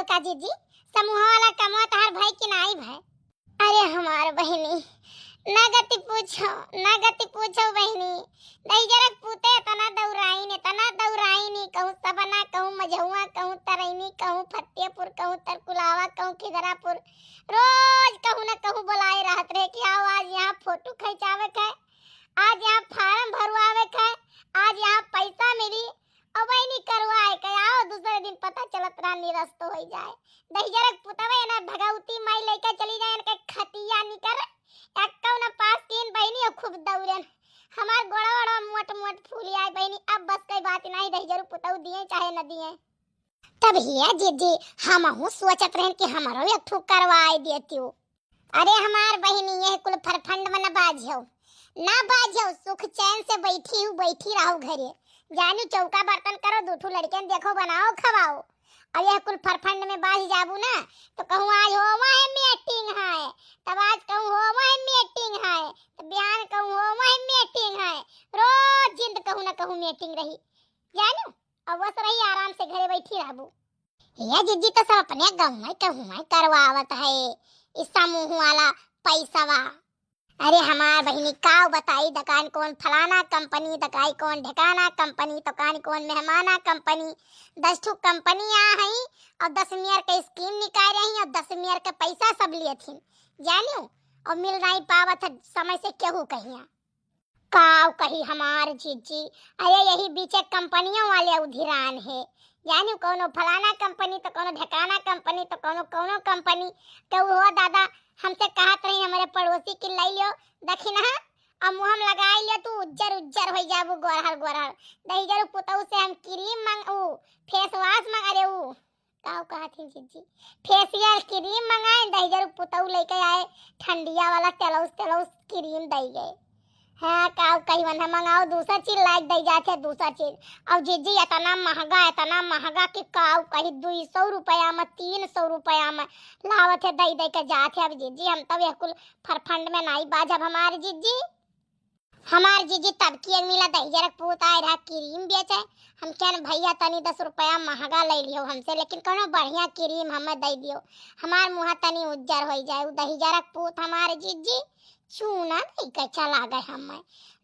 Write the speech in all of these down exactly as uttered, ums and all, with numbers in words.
तो का जीजी, समूह वाला कमवा तहार भय कि नाई भय? अरे हमार बहिनी, ना गति पूछो, ना गति पूछो बहिनी। दहिजरक पूते एतना दौराइन, एतना दौराइन, कहूँ सबना, कहूँ मझौआ, कहूँ तरैनी, कहूँ फतेहपुर, कहूँ तरकुलावा, कहूँ खिदरापुर। रोज कहूँ न कहूँ बोलाए रहत रहे कि आओ आज यहाँ फोटो खिंचावे के, आज यहाँ फार्म भरवावे के, आज यहाँ पैसा मिली। अब वही नहीं करवाए के आओ, दूसरे दिन पता चलत रहा निरस्त हो जाए। दहिजरक पुतवे ना भगवती माई लेके चली जाए, इनके खटिया निकर। एक्कौ न पास कीन बहिनी, और खूब दौड़न। हमार गोड़ा वोड़ा मोट मोट फूली आए बहिनी, अब बस कई बात नहीं, दहिजरू पुतऊ दिए चाहे न दिए। तब हिया जीजी, हमहू सोचत रहन कि हमरो एक ठो करवाए देतियो। अरे हमार बहिनी, यह कुल फरफंड में न बाझो, ना बाझो, सुख चैन से बैठी हूँ, बैठी रहो घरे। जानी चौका बर्तन करो, दू ठो लड़कियन देखो, बनाओ, खवाओ। अब यह कुल फरफंड में बाझ जाबू ना, तो कहूँ आज हो वह मीटिंग है, तब आज कहूँ हो वह मीटिंग है, तब बिहान कहूँ हो वह मीटिंग है, रोज जिंद कहूँ ना कहूँ मीटिंग रही, जानू। अब बस रही आराम से घरे बैठी रहबू। ये जीजी तो सब अपने गाँव में कहूँ में करवावत है, इस समूह वाला पैसवा। अरे हमार बहिनी, काव बताई, दकान कौन फलाना कंपनी, दकाई कौन ढेकाना कंपनी, तो कान कौन मेहमाना कंपनी। दस ठो कंपनी आ हई और दस मेयर के स्कीम निकाल रही और दस मेयर के पैसा सब लिए थी, जानियो, और मिल नहीं पावत है समय से केहू कहिया। काव कही हमार जीजी, अरे यही बीचे कंपनियों वाले उधिरान है, यानी कौनो फलाना कंपनी तो कौनो ढेकाना कंपनी तो कौनो कौनो कंपनी। तो वो दादा हमसे कहत रही हमारे पड़ोसी की, "ले लियो दखिनहा, अब मुँह में लगाई लियो, तू उज्जर उज्जर हो जाबू, गोरहर गोरहर।" दहिजरू पुतऊ से हम क्रीम मंग, ऊ फेस वाश मंग, अरे ऊ काव कहत ही जीजी, फेशियल क्रीम मंगाए, दहिजरू पुतऊ लेके आए, ठंडिया वाला टेलौस टेलौस क्रीम दई गए। हाँ, काव कही वन्हा मंगाओ, दूसर चीज लाइक दई जात है, दूसर चीज। अब जीजी इतना महंगा, इतना महंगा कि काव कही, दुई सौ रुपया में, तीन सौ रुपया में लावत है, दई दई के जात है। अब जीजी हम तब यह कुल फरफंड में नाई बाजब हमार जीजी। हमार जीजी तब की एक मिला दहिजरक पूत आए रहा क्रीम बेचे। हम कहन, "भैया तनी दस रुपया महंगा ले लियो हमसे, लेकिन कौनो बढ़िया क्रीम हमें दे दियो, हमार मुँह तनी उज्जर हो जाए।" उ दहिजरक पूत हमार जीजी चूना नहीं कच्चा लागे हमें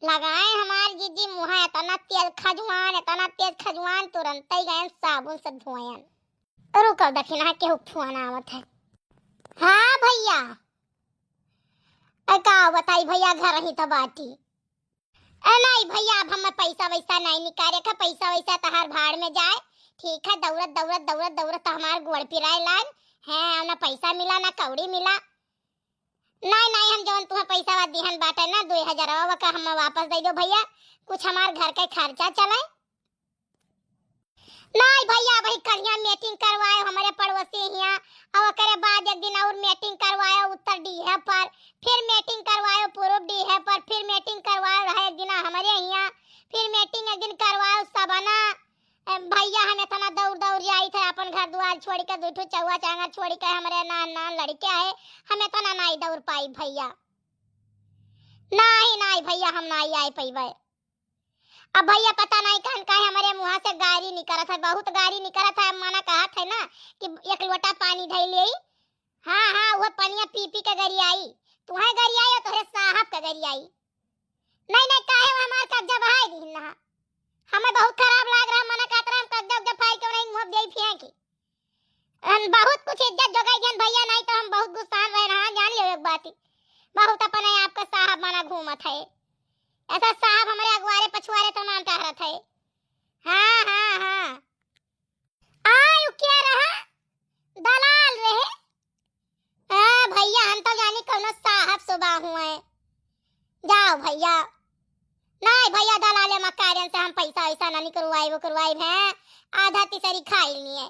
लगाए। हमार जीजी मुँह इतना तेज खजुआन, इतना तेज खजुआन, तुरंत ही गए साबुन से धोयन। रुको दखिनहा, केहू फोन आवत है। हाँ भैया, ए, का बताई भैया, घर ही तो बाटी। ए, नहीं भैया, अब हमें पैसा वैसा नहीं निकाले का, पैसा वैसा तहार भाड़ में जाए। ठीक है, दौड़त, दौड़त, दौड़त, दौड़त तो हमार गोड़ पिराए लाग। हैं, ना पैसा मिला, ना कौड़ी मिला। नहीं, नहीं, हम जौन तुम्हें पैसा वा दिहन बाटे ना, दुई हजार, वो का हमें वापस दे दो भैया, कुछ हमार घर के खर्चा चले। नहीं भैया, अबही कलिया मीटिंग करवाए हमरे पड़ोसी हियाँ, और ओकरे बाद एक दिन और मीटिंग करवाए उत्तर डीहे पर, फिर मीटिंग करवाए पूरब डीहे पर, फिर मीटिंग करवाए रहे एक दिन हमरे हियाँ, फिर मीटिंग एक दिन करवाए सबना। ए, भैया, हम इतना दौड़ दौड़ जाई थे अपन घर द्वार छोड़ के, दू ठो चौवा चांगा छोड़ के, हमरे नान नान लड़के है, हम इतना नहीं दौड़ पाई भैया। नहीं, नहीं भैया, हम नहीं आए पैबे। अब भैया पता नहीं कहन काहे हमरे मुँह से गारी निकरत है, बहुत गारी निकरत है। हम मना कहत है ना कि एक लोटा पानी धई लेई। हाँ, हाँ, वह पनिया पी पी के गरियाई। तुहें गरियाई और तोहरे साहब के गरियाई। नहीं, नहीं, काहे वो हमार कब्जा बहाई दीन ना। हमें बहुत खराब लाग रहा, मना कहत रहा, हम कब्जा उब्जा फाड़ के नहीं मुँह दे फेंकी। हम बहुत कुछ इज्जत जोगाई दिहन भैया, नहीं तो हम बहुत गुस्सा में रहे रहा, जान लियो एक बात ही। बहुत अपने आप के साहब माना घूमत है। ऐसा साहब हमरे अगुआरे पछुआरे तमाम टहरत है। हाँ, हाँ, हाँ। आयु क्या रहा? दलाल रहे। हाँ भैया, हम तो जानी कौनो साहब सुबह हुए। जाओ भैया। नहीं भैया, दलाले मकारियन से हम पैसा वैसा ना निकरवाई, वो करवाई है। आधा तिसरी खाई लिए।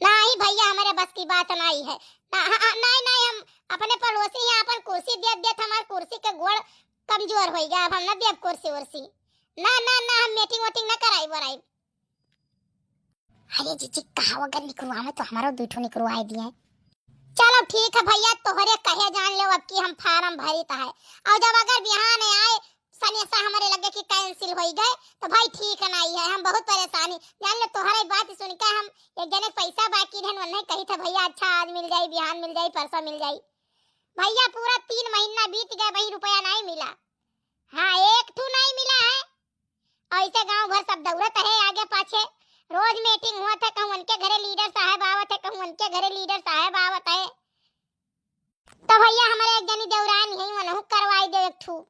नहीं भैया, हमरे बस की बात नहीं है। ना, हाँ, हाँ, नहीं, नहीं, हम अपने पड़ोसी यहाँ अपन कुर्सी देत देत हमार कुर्सी के गोड़ कमजोर हो गया। अब हम ना देब कुर्सी उर्सी। ना, ना, ना, हम मीटिंग वोटिंग ना कराई वराई। अरे जीजी, कहा अगर निकरवा में तो हमारो दू ठो निकरवाए दिए। चलो ठीक है भैया, तोहरे कहे जान लो, अब की हम फार्म भरित है। और जब अगर बिहान आए सनेसा हमरे लगे कि कैंसिल हो गए, तो भाई ठीक नहीं है, हम बहुत परेशानी जान लो। तोहरे बात सुन के हम एक जने पैसा बाकी रहन, उन्हें कही था, "भैया, अच्छा, आज मिल जाई, बिहान मिल जाई, परसों मिल जाई।" भैया, पूरा तीन महीना बीत गए, वही रुपया नहीं मिला। हाँ, एक ठू नहीं मिला है। ऐसे गांव भर सब दौड़त है आगे पाछे, रोज मीटिंग हुआ था, कहूँ उनके घरे लीडर साहब आवत है, कहूँ उनके घरे लीडर साहब आवत है। तो भैया, हमारे एक जनी देवरान है, वनहु करवाई दे एक ठू।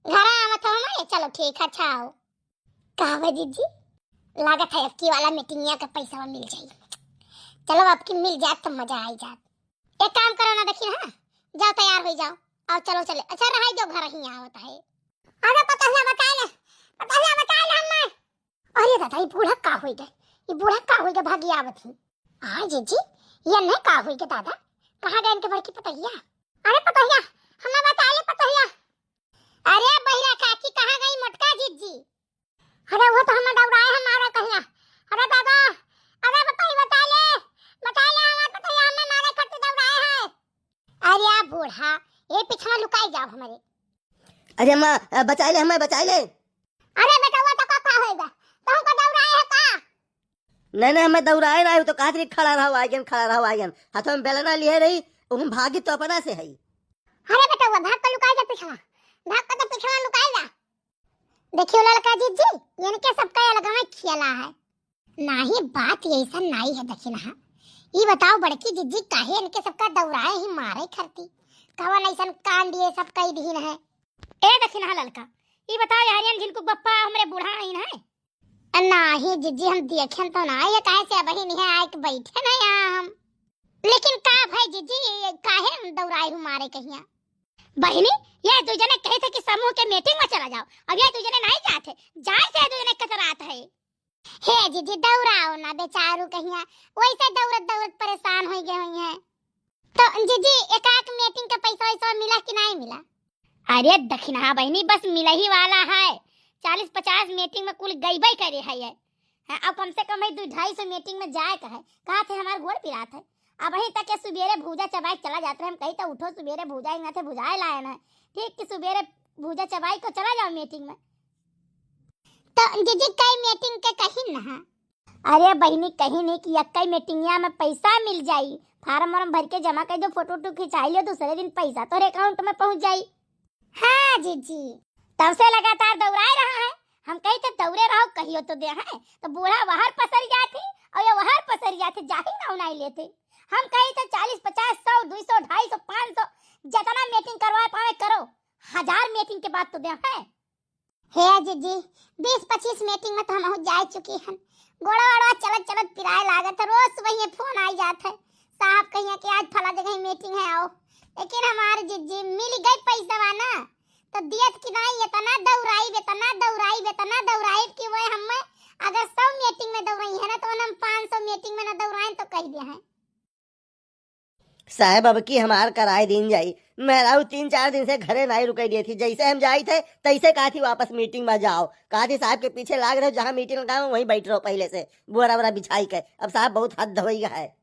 घर आवत हो हमारे, चलो ठीक है, अच्छा आओ। का हुआ जीजी? लागत है अबकी वाला मीटिंगिया का पैसा मिल जाई। चलो, अबकी मिल जात तो मजा आई जात। एक काम करो ना, देखी ना, जाओ तैयार हो जाओ, आओ चलो चले। अच्छा रहाई दो, घर ही आवत है। अरे पतोहिया बचाए ले, पतोहिया बचाए ले हमें। अरे दादा, ये बूढ़ा का होई गए, ये बूढ़ा का होई गए, भागी आवत ही। हाँ जीजी, ये नहीं का होई गए दादा, कहाँ गए इनके बड़की पतोहिया? अरे पतोहिया, हमें बचाए ले पतोहिया। अरे बहिरा काकी, कहाँ गई मोटका जीजी? अरे वो तो हमें दौड़ाए है मारे कहिया। अरे दादा, अरे पतोही बचाए ले, बचाए ले हमारे पतोहिया, हमें मारे खट्टी दौड़ाए है। अरे आ बूढ़ा, ये पीछे लुकाई जाओ हमारे। अरे अम्मा, अ, बचाए ले हमें, बचाए ले। अरे बेटवा, तो का, का होएगा? तो हमको दौड़ाए है का? नहीं, नहीं, हमें दौड़ाए ना हो तो कहा थी खड़ा रहो, आइगन, खड़ा रहो, आइगन। हाथों में बेलना लिए रही, वो हम भागी तो अपना से है। अरे बेटवा, भाग कर लुकाए जा पिछवा, भाग कर तो पिछवा लुकाए जा। देखियो ललका जीजी, इनके सबका अलगवा खेला है। नाही, बात ऐसन नाही है दखिनहा। ई बताओ बड़की जीजी, काहे इनके सबका दौड़ाए ही मारे खरती? कवन ऐसन कांड ये सब कई दीन है? ए दखिनहा ललका, ई बताओ यार, ये झिनकू बप्पा हमरे बूढ़ा आइन है? नाही जीजी, हम देखेन तो ना, ये काहे से अबही नहीं आए के बैठे ना यहाँ हम। लेकिन का भाई जीजी, ये काहे हम दौड़ाए हूँ मारे कहिया? बहिनी, ये दू जने कहे थे कि समूह के मीटिंग में चला जाओ, अब ये दू जने नहीं जाते, जाए से दू जने कतरात है। हे जीजी, दौड़ाओ ना बेचारू कहिया, वैसे दौड़त दौड़त परेशान हो गए हुई हैं। तो जीजी, एक आध मीटिंग का पैसा वैसा मिला कि नहीं मिला? अरे दखिनहा बहिनी, बस मिला ही वाला है, चालीस पचास मीटिंग में कुल गईबे करे है ये। हाँ, अब कम से कम है दो ढाई सौ मीटिंग में जाए का है, कहा थे हमार गोड़ पिरात है। अब वहीं तक के सुबेरे भूजा चबाई के चला जात रहे, हम कही तो उठो सुबेरे भूजा ही ना थे, भुजाए लाए ना, ठीक कि सुबेरे भूजा चबाई को चला जाओ मीटिंग में। तो जीजी, कई मीटिंग के कहीं ना है? अरे बहिनी, कहीं नहीं कि यक्कई मीटिंगिया में पैसा मिल जाई, फार्म वार्म भर के जमा कर दो, फोटो वोटो खिंचाई लियो, दूसरे दिन पैसा तोरे अकाउंट में पहुंच जाई। हाँ जीजी। तब से लगातार दौड़ाए रहा है, हम कही तो दौड़े रहो, कहियो तो दे है, तो बूढ़ा वहर पसर जात ही और ये वहर पसर जात ही, जाही ना उनाई लेते। हम कही तो चालीस, पचास, सौ, दो सौ, ढाई सौ, पाँच सौ, जितना मीटिंग करवाए पावे करो, हजार मीटिंग के बाद तो दे है। हे जीजी, बीस पच्चीस मीटिंग में तो हम जा चुकी हन। गोड़वा वोड़वा चलत चलत पिराए लागत है। रोज सुबह ये फोन आई जात है, "साहब कहिया कि आज फला जगह मीटिंग है, आओ।" लेकिन हमारे जीजी मिल गई पैसवा ना, तो दियत कि नहीं, इतना दौड़ाई, इतना दौड़ाई, इतना दौड़ाई कि वो हम अगर सौ मीटिंग में दौड़ाई है ना, तो हम पाँच सौ मीटिंग में ना दौड़ाएं तो कह दिया है। साहब, अब की हमार कराए दीन जाई। मेहरारू तीन चार दिन से घरे नाई रुके दिए थी, जैसे हम जाई थे तैसे कहा थी वापस मीटिंग में जाओ। कहा थी साहब के पीछे लाग रहे, जहाँ मीटिंग लगाओ वहीं बैठ रहो पहले से, बोरा वोरा बिछाई के। अब साहब बहुत हद होई है।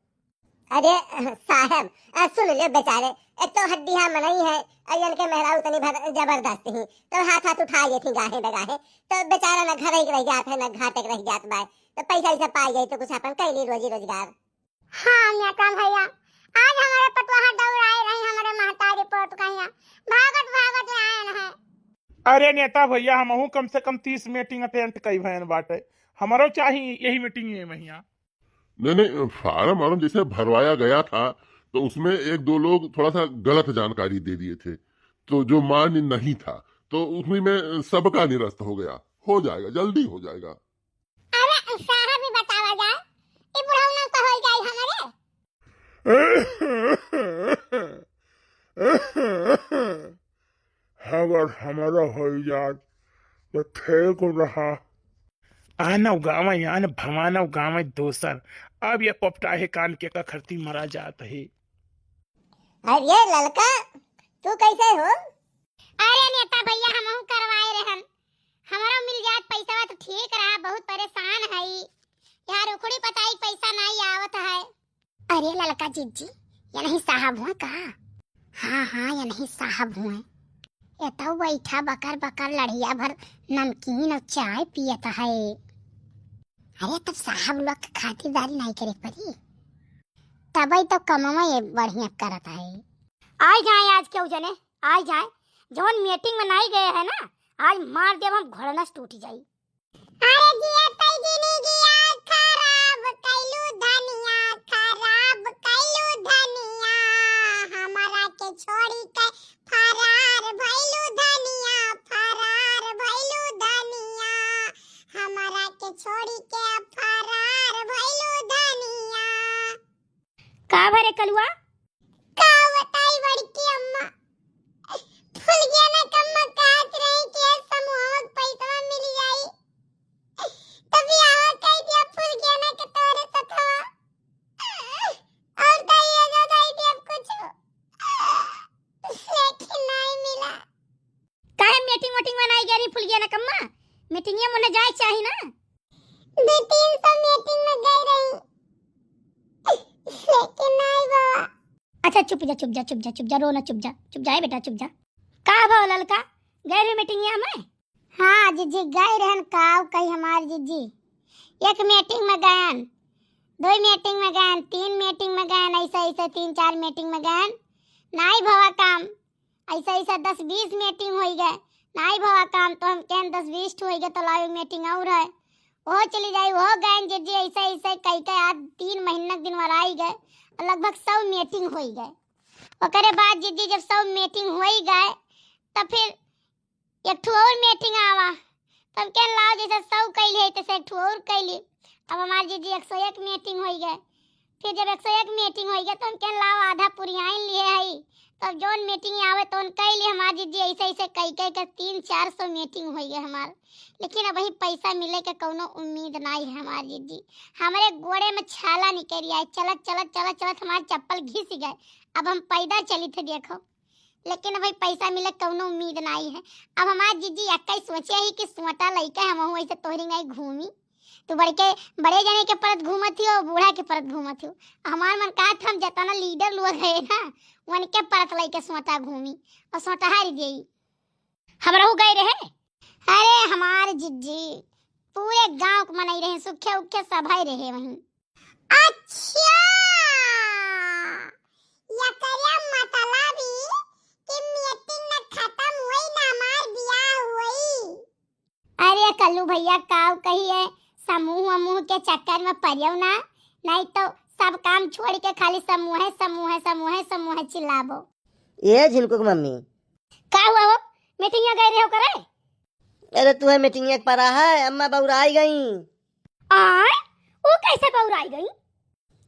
अरे साहब, अ, सुन ले बेचारे, एक तो हड्डिया मनई है, अ, इनके मेहरारू तनी भर जबरदस्त ही, तो हाथ हाथ उठा लिए थी गाहे बगाहे, तो बेचारा न घर ही रह जात है, न घाटे के रह जात बाय, तो पैसा वैसा पाई जाई तो कुछ अपन कैली रोजी रोजगार। हाँ नेता भैया, आज हमारे पटवाहा दौड़ाए रहे हमारे महतारी पोत कहिया, भागत भागत आए हैं। अरे नेता भैया, हमहू कम से कम तीस मीटिंग अटेंड कई भयन बाटे, हमरो चाही यही मीटिंग ये महिया। नहीं नहीं, फार्म वार्म जैसे भरवाया गया था तो उसमें एक दो लोग थोड़ा सा गलत जानकारी दे दिए थे, तो जो मान्य नहीं था, तो उसमें में सबका निरस्त हो गया। हो जाएगा, जल्दी हो जाएगा। अरे साहब, ई बतावा जाए, ई बुढ़ऊ नाम का होई जाई हमरे? अगर हमारा होई जात तो ठीक रहा। आनव गावे आन, भवानव गावे दोसर। अब ये पोपटाहे कान के का खरती मरा जात है। अरे ललका, तू कैसे हो? अरे नेता भैया, हमहू करवाए रहन, हमारा मिल जात पैसा तो ठीक रहा, बहुत परेशान हई यार, उखड़ी पताई पैसा नहीं आवत है। अरे ललका जिज्जी, ये नहीं साहब हुआ का? हाँ हाँ, ये नहीं साहब हुआ। ये तो बैठा बकर बकर लड़िया भर नमकीन और चाय पियत है। अरे, तब साहब लोग के खातिरदारी नाहीं करे पड़ी, तबही तो कमवा ये बढ़िया करत है। आइ जाए आज केहू जने, आइ जाए। जौन meeting में नाहीं गए है ना, आज मार देब हम, घोड़नस टूट जाई। अरे जिया तई जिंदगिया खराब कइलू धनिया, खराब कइलू धनिया, हमरा के छोड़ी के फरार भइलू धनिया, फरार भइलू धनिया, हमरा के छोड़ी के फरार भइलू धनिया। का भरे कलुआ? का बताई बड़की अम्मा, फुलगेना कम्मा कहत रही कि समूह के पैसवा मिल जाई, त बियाह कई दिया फुलगेना के तोरे सथवा। और दइया जो दई दिया कुछ, लेकिन नाहीं मिला। काहे meeting वोटिंग में नाहीं गई रही फुलगेना कम्मा? Meeting में जाए चाही ना। दो तीन सौ meeting में गई रही, लेकिन नाहीं बाबा। अच्छा चुप जा, चुप जा, चुप जा, चुप जा, रो ना, चुप जा, चुप जा, ए बेटा, चुप जा। का भवा ललका, गए रहे meeting में? हाँ जिज्जी, गए रहन, काव कही हमार जिज्जी, एक meeting में गयन, दो meeting में गयन, तीन meeting में गयन, ऐसे ऐसे तीन चार meeting में गयन, नाहीं भवा काम। ऐसे ऐसे दस बीस meeting होइ गए, नाहीं भवा काम, तो हम कहन दस बीस ठो होइ गए, तो लाओ एक meeting और है, ओहो चली जाई, ओहो गयन जिज्जी। ऐसे ऐसे कई के आज तीन महीना के दिन वराई गए और लगभग सौ meeting होइ गए। ओकरे बाद जिज्जी जब सौ meeting होइ गए, तब फिर एक ठो और meeting आवा, तो हम कहन लाओ जैसे सौ कैली है, तैसे एक ठो और कैली। अब हमार जिज्जी एक सौ एक meeting होइ गए। फिर जब एक सौ एक meeting होइ गए, तो हम कहन लाओ आधा पुरियाइन लिए हई, तो अब जौन meeting आवे, तौन कैली हमार जिज्जी। ऐसे ऐसे कई कई के तीन चार सौ meeting होइ गए हमार, लेकिन अबही पैसा मिले के कौनो उम्मीद नाहीं है हमार जिज्जी। हमरे गोड़े में छाला निकल आए, चलत चलत चलत चलत हमार चप्पल घिस गए। अब हम पैदल चलित है, देखो, लेकिन अबही पैसा मिले कौनो उम्मीद नाहीं है। अब हमार जिज्जी एक्कई सोचे ही कि सोटा लइके हमहू ऐसे तोहरी नाहीं घूमी। तू बड़के, बड़े जने के परत घूमत ही हो, बूढ़ा के परत घूमत ही हो। हमार मन कहत हम जतना leader लोग है ना, उनके परत लइके सोटा घूमी और सोटा हारी देई। हमरहू गए रहे। अरे हमार जिज्जी, पूरे गांव के मनई रहे, सुखे उखे सभई रहे वहीं। अच्छा, एकरे मतलब ई कि meeting न खत्म होई, न हमार बियाह होई। अरे कल्लू भइया, काव कहिए, समूह वमूह के चक्कर में परियो ना, नाहीं तो सब काम छोड़ के खाली समूह है, समूह है, समूह है, समूह है चिल्लाबो। ए झिनकू के मम्मी। का हुआ हो? Meeting गए रहे हो करे? अरे तू है meeting एक पर है, अम्मा बौराई गई। आय, वो कैसे बौराई गई?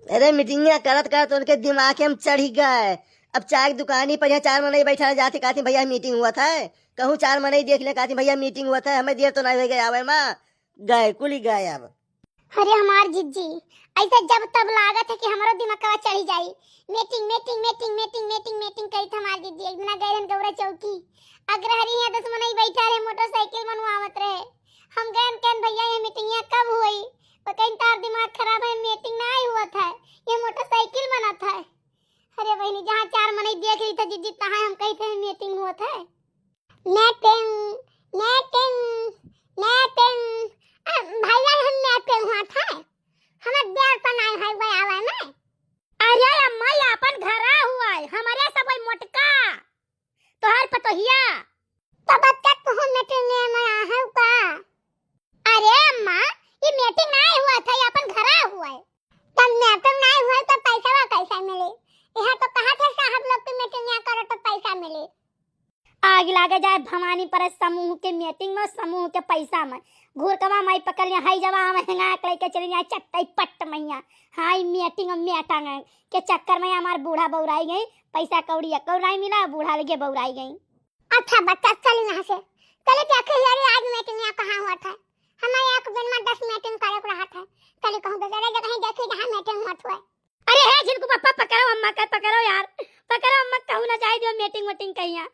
अरे meeting करत करत उनके दिमाग में चढ़ी गए। अब चाय की दुकानी पर यहाँ चार मनई बैठा रह जाती, कहती भैया meeting हुआ था, कहूँ चार मनई देख ले, कहती भैया meeting हुआ था, हमें देर तो नाहीं होइ गए आवे मा, गए, कुली गए अब। अरे हमार जिज्जी, ऐसे जब तब लागत है कि हमरो दिमागवा चढ़ी जाई। Meeting, meeting, meeting, meeting, meeting, meeting करित हमार जिज्जी। एक दिना गए रहन गौरा चौकी, अग्रहरी यहाँ दस मनई बैठा रहे, motorcycle बनवावत रहे। हम गए, हम कहन भैया ये meeting यहाँ कब हुई? वो कहिन तार दिमाग खराब है, meeting नाहीं हुआ था, ये motorcycle बनत है। अरे बहिनी, जहाँ चार मनई देख रही था जिज्जी, तहाँ हम कही थे meeting हुआ था। Meeting, meeting, meeting। अ, भैया हम meeting हुआ था, हमार देर तो नाहीं है वो आवे में। अरे अम्मा, ये अपन घरा हुआ है, हमारे सब वही मोटका, तोहर पतोहिया। तो बच्चा तू meeting में आया है का? अरे अम्मा, ये meeting नाहीं हुआ था, ये अपन घरा हुआ है। तब meeting नाहीं हुआ तो पैसा कैसे मिले? यहाँ तो कहा था साहब लोग की meeting यहाँ करो तो पैसा मिले। आग लागे जाए भवानी पर समूह के meeting में, समूह के पैसा में। घूर कमा माई पकड़ लिया, हाई जवा हम हेंगा के लेके चली जाए चट्टई पट्ट मैया। हाँ, ई meeting और meeting के चक्कर में हमार बूढ़ा बौराई गई, पैसा कौड़ी एको नाहीं मिला, बूढ़ा लगे बौराई गई। अच्छा बच्चा, चल यहाँ से। चले देखे यारे, आज meeting यहाँ कहाँ हुआ था? हमारे एक दिन में दस meeting करे को रहा था। चले कहूँ दूसरे जगह ही देखी जहाँ meeting हुआ था। अरे हे झिनकू पापा, पकड़ो अम्मा का, पकड़ो यार, पकड़ो अम्मा, कहूँ ना जाए दियो meeting वोटिंग कहिया।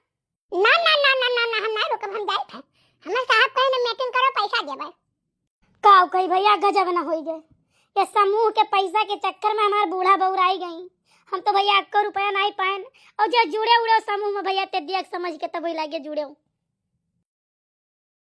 ना, ना, ना, ना, ना, ना, हम ना रुकब, हम जाए थे। हमारे साहब कहे ना meeting करो, पैसा देबे। काव कही भैया, गजब न होई गए। ये समूह के पैसा के चक्कर में हमार बूढ़ा बौराई गई। हम तो भैया एको रुपया नाहीं पाएन। और जो जुड़े उड़े समूह में भैया, ते देख समझ के तब लागे जुड़े।